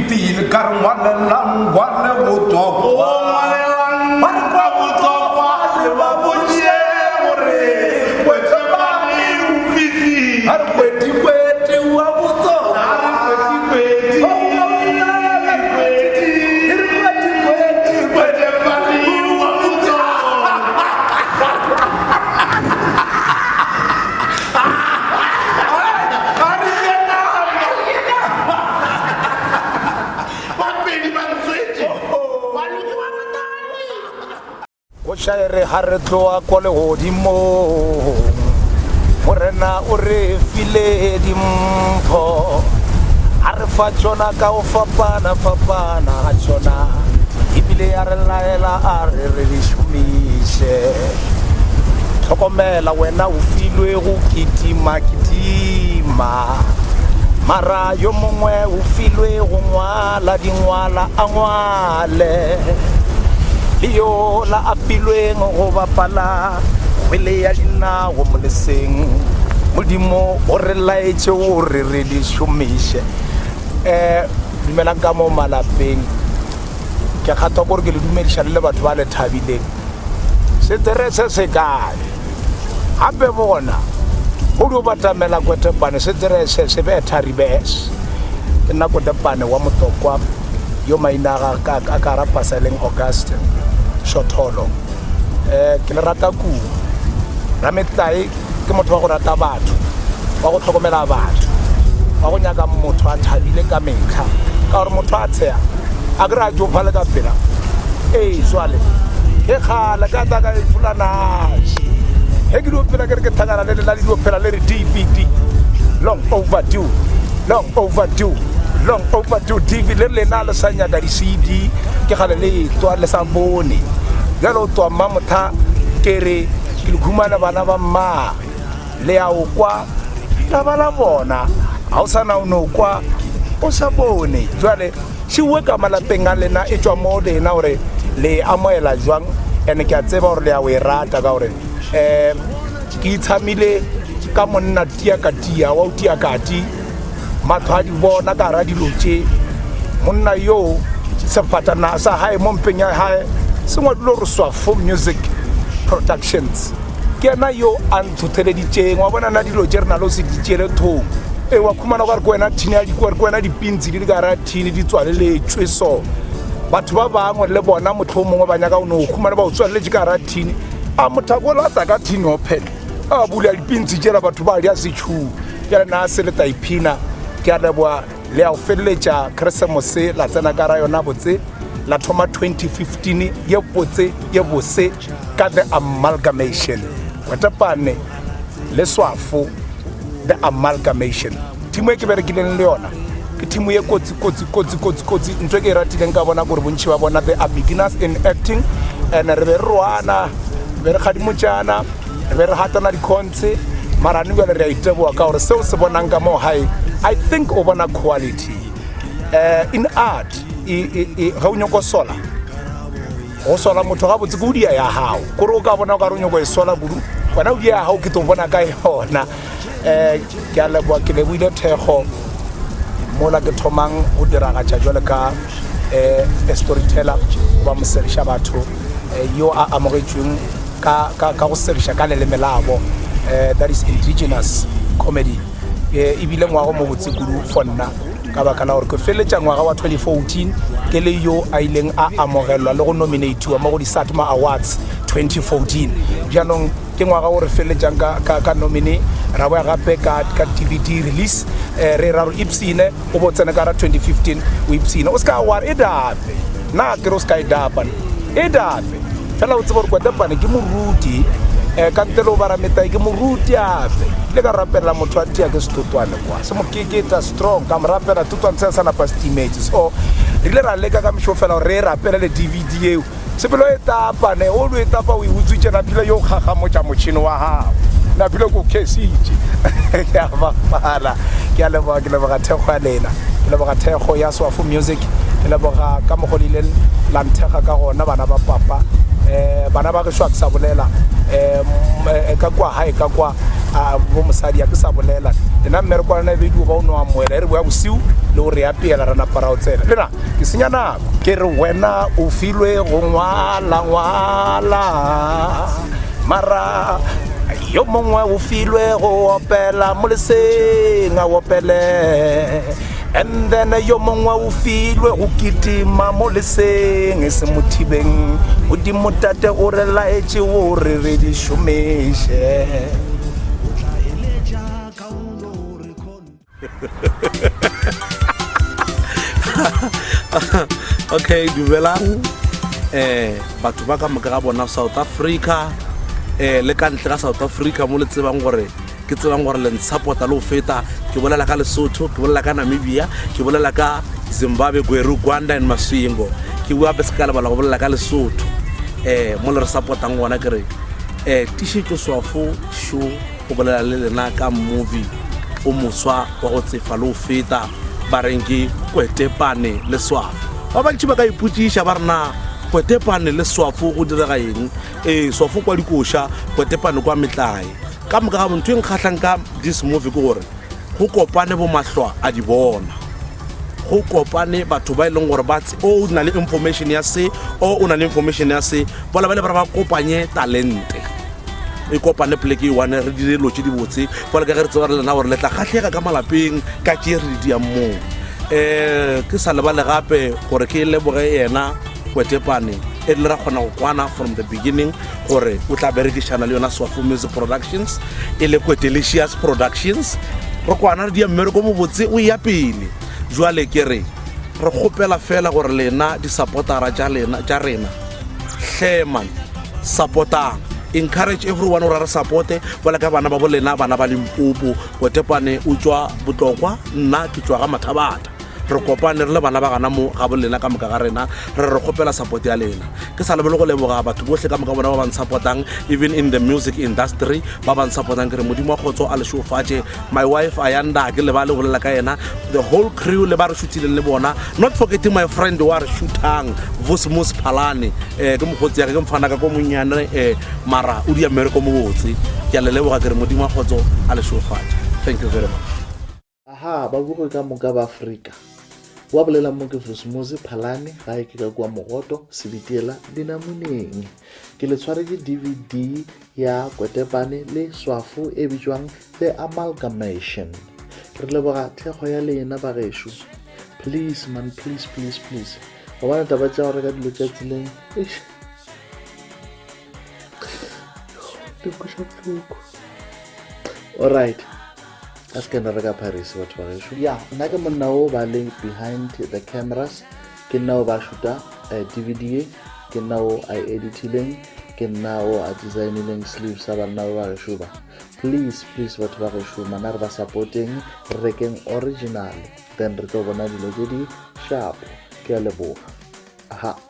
fetile ka re ngwalelang ngwale botlokwa ngwalelang Ba re kwa botlokwa le ba botše gore kwetepane o fihlile a re kwetikweti wa botlokwa A re kwetikweti. Oh, Kweti. E re kwetikweti Kwetepane wa botlokwa A re je nama. Bapedi ba ntswetše. Baloki ba ratane. Koša e re ga re tloa ko legodimong, Morena o re file dimpho, a re fa tšona ka go fapana fapana ga tšona, ebile a re laela a re re di šomiše. Hlokomela wena o filwe go kitima kitima, mara yo mongwe o filwe go ngwala dingwala a ngwale. Le yola a filweng go bapala kgwele ya dinao moleseng, Modimo o re laetše gore re di šomiše. Um dumelang ka mo malapeng, ke kgathwa kore ke le dumediša le le batho ba le thabileng. Seterese se kae? Gape bona, go dio batamela Kwetepane, seterese se be thari bes. Ke nna Kwetepane wa Motokwa, yo maina a ga a ka rapasa e leng Augustine Shotholo. Um ke le rata kudu. Rametlae ke motho wa go rata batho, wa go hlokomela batho, wa go nyaka motho a thabile ka mehla, ka gore motho a tsheya a ke re a tšofale ka pela. Ee, jwale ke kgale ka tla ka e fulanaše ge ke dio phela ke re ke thakana le lena le dio phela le re dvd long overdue, long overdue, long overdue dvd le lena le sa nyaka di-cd ke kgale le etwa le sa bone. Bjale o twa mmamotha ke re Ke le khumana bana ba mma, le ya o kwa la ba la bona, ga o sa na o no kwa o sa bone. Jwale šiwe ka malapeng a lena e tšwa mo lena gore le e amoela jwang, and ke a tseba gore le ya o e rata ka gore um ke itshamile ka monna tia ka tia wa o tia kati mahlo a di bona ka gara dilo tše. Monna yoo sefatanaga sa gae mo mpeng ya gae se ngwadilwe gore Swafo Music Productions. Ke yena yo a ntlhotheleditšeng wa bona na dilo tše re na le go se di tšeele thoko. Ee, wa khumana o ka re ke wena thini ya ke wena dipintsi di le ka gara thini di tswaleletšwe so. Batho ba bangwe le bona mohlomongwe ba nyaka go no khumana ba o tswaleletše ka gara thini. A mothako o lata ka thini open a bula dipintsi tšela batho ba ja setšhuu. Bjale na se le tla iphina? Ke a leboga. Le ya go feleletša Keresemose la tsena ka ra yona botse, la thoma 2015 ye botse ye bose ka The Amalgamation. Kwetepane le Swafo, The Amalgamation. Thimo e ke berekileng le yona ke thimo ye kotsi kotsi kotsi kotsi kotsi. Ntho e ke e ratileng ka bona gore bontši ba bona they are beginners in acting and re be re roana, re be re kgadimotšana. Re be re gatana dikhontshe mara ne bjale re a iteboa ka gore seo se bonang ka mo gae I think o bona quality uh, in art ge o nyoko sola go sola motho gabotse ke o dia ya gago kore o ka bona o ka re o nyoko e sola kudu wena o dia ya gago ke tlo bona ka yona um ke a leboa ke leboile thekgo mola ke thomang go diragatša jwale ka um storyteller goba mosegiša batho yo a amogetšweng ka, ka, ka go segiša ka leleme labo uh, that is indigenous comedy e bile ngwaga mo botse kudu for nna ka baka la gore ke feleletša ngwaga wa 2014 ke le yo a ileng a amogelwa le go nominatiwa mo go di-satma awards 2014 bjanong ke ngwaga o re feleletšang ka, ka, ka nomine ra boya gape ka, ka dvd release eh, re ra re ipsine o bo tsene ka ra 2015 o ipsine o se ka wa re e dape nna ke re o se ka e dapa e dape fela o tsebe gore kwetepane ke moruti um ka ntle le o barametae ke moruti ape ile ka rapelela motho a tia ke setotwane kwa se mo keketa strong ka mo rapela totwane se sa napa se timetse so re ile ra leka ka mešo fela gore re e rapelele dvd eo sepelo e tapa ne o lo e tapa o e utswitše napile yo kgagamotša motšhene wa gago napile ko khesitše ke a bapala ke a leboga ke leboga thekgo ya lena ke leboga thekgo ya Swafo Music ke leboga ka mokgo le ileng la nthekga ka gona bana ba papa um bana ba gešo a ke sa bolela um ka kwa gae ka kwa bo mosadi a ke sa bolela Lena mmereko wa lena e be dio ba o no amoela e re boya bosiu le go re apeela ra napa ra o tsena. Lena ke senya nako. Ke re wena o filwe go ngwala ngwala mara yo mongwe o filwe go opela mo leseng a opele and then yo mongwe o filwe go kitima mo leseng e se mothibeng modimo tate o re laetše gore re di šomiše. Okay, dumelang batho ba ka moka ga bona South Africa le ka ntle ga South Africa mo le tsebang gore ke tsebang gore le nsupporta le go feta. Ke bolela ka Lesotho, ke bolela ka Namibia, ke bolela ka Zimbabwe, Gweru, Gwanda and Masvingo. Ke bua gape se ka lebala go bolela ka Lesotho mo le re supportang gona. Ke re Tišetšo Swafo show go bolela le lena ka movie o moswa wa go tsefa le go feta ba reng ke Kwetepane le Swafo. Ba bantši ba ka ipotšiša ba re na Kwetepane le Swafo go direga eng? Ee, Swafo kwa dikoša, Kwetepane kwa metlae. Ka moka ga ntho e nkgahlang ka this movie ke gore go kopane bomahlwa a di bona, go kopane batho ba e leng gore ba o na le information ya se, o o na le information ya se, bola ba le ba re ba kopanye talente e kopane poleke e one re dire dilo tše dibotse. Fela ka ge re tseba re lena gore le tla kgahlega ka malapeng ka tše re di diang moo. Ke sa lebale gape gore ke leboge yena Kwetepane e rile ra kgona go kwana from the beginning gore o tla berekišana le yona Swafo Music Productions e le Kwetelicious Productions. Re kwana re dia mmereko mobotse o ya pele. Jwale ke re re kgopela fela gore lena di-supportera tša lena tša rena hle man supportang, encourage everyone gore re supporte bola ka bana ba bo lena, bana ba Limpopo. Kwetepane o tšwa Botlokwa, nna ke tšwa ga Mathabatha. Re kopane re le bana ba gana mo ga bolena ka moka ga rena, re re kgopela support ya lena. Ke sa lebele go leboga batho bohle ka moka bona ba ba nsupportang even in the music industry, ba ba nsupportang. Ke re modimo wa kgotso a le šofatše. My wife Ayanda, ke lebale go bolela ka yena, the whole crew le ba re shootileng le bona, not forgetting my friend wa re shootang Vusmus Phalane. Ke mokgotsi ya ke mfana ka ko monnyane mara o dia mmereko mo botse. Ke a le leboga, ke re modimo wa kgotso a le šofatše. Thank you very much. Aha, babogi ka moka ba Afrika. Wa bolela mo ke Vusumuzi Phalane, gae ke ka kua Mogoto, Sebitiela, Dinamuneng. Ke le tshwaretše DVD ya Kwetepane le Swafo e bitšwang The Amalgamation. Re leboga thekgo ya lena bagešo. Please man, please, please, please. Gobane taba tša go reka dilo tša tseleng, eish. Di nkweša bohloko. Alright. A se ke na reka Paris batho ba gešo. Ya, nna ke monna o ba leng behind the cameras, ke nna o ba shuta DVD ye, ke nna o a e editileng, ke nna o a designileng sleeves sa banna ba ba gešo ba. Please, please batho ba gešo, mana re ba supporteng, re rekeng original, then re tlo bona dilo tše di sharp. Ke a leboga. Aha.